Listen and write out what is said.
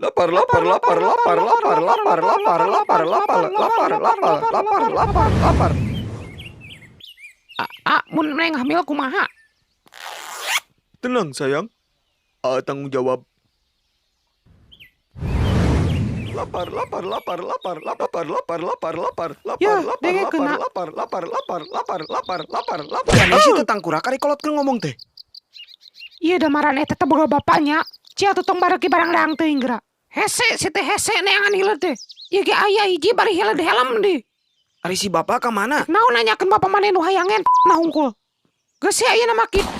Lapar, lapar, lapar, lapar, lapar, lapar, lapar, lapar, lapar, lapar, lapar, lapar, lapar, lapar. Ah, mun neng hamil kumaha? Tenang sayang, Aa tanggung jawab. Lapar, lapar, lapar, lapar, lapar, lapar, lapar, lapar, lapar, Ya, lapar, dengekeun, lapar, nak. lapar, lapar, lapar, lapar, lapar, lapar, lapar. Ya si teh tangkurak ari kolot keur ngomong teh. Iya da maraneh teh boga bapaknya. Cia tuh tong bareki barang daang teuing geura. Hese si teh hese neangan hileud teh. Ieu ge aya hiji bari hileud helm deui. Ari si bapak ka mana? Naon nanyakeun bapa maneh nu hayangen na hungkul. Geus sia ayeuna mah kitu.